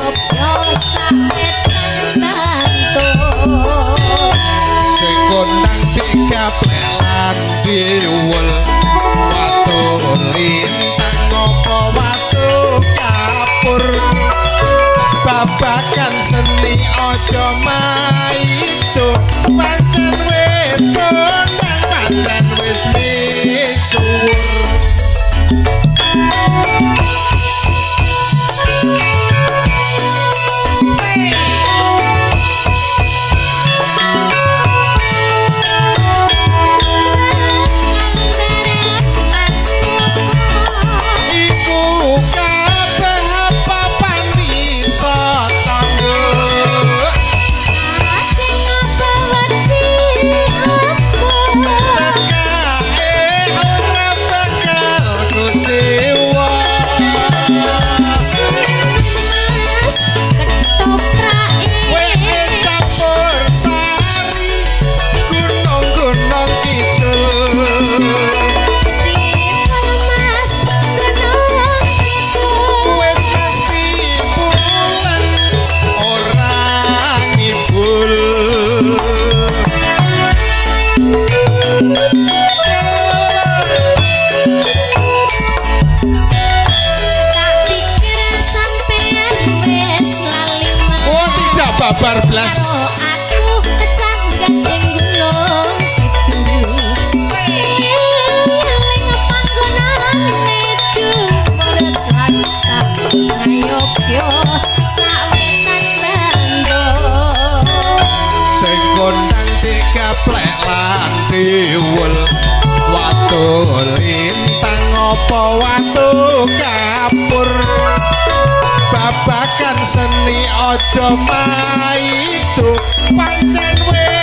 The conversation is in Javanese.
Ngayogya sawetan Bantul. Sing kondang digaplek lan diwul watu lintang apa watu kapur. Babakan seni aja maido pancen wis kondang pancen wis misuwur. Babar blas aku pecah gandeng gunung kidul eling panggonane jumur tlatah Ngayogya sawetan Bantul. Sing kondang digaplek lan diwul watu lintang apa watu kapur. Babakan seni aja maido pancen wis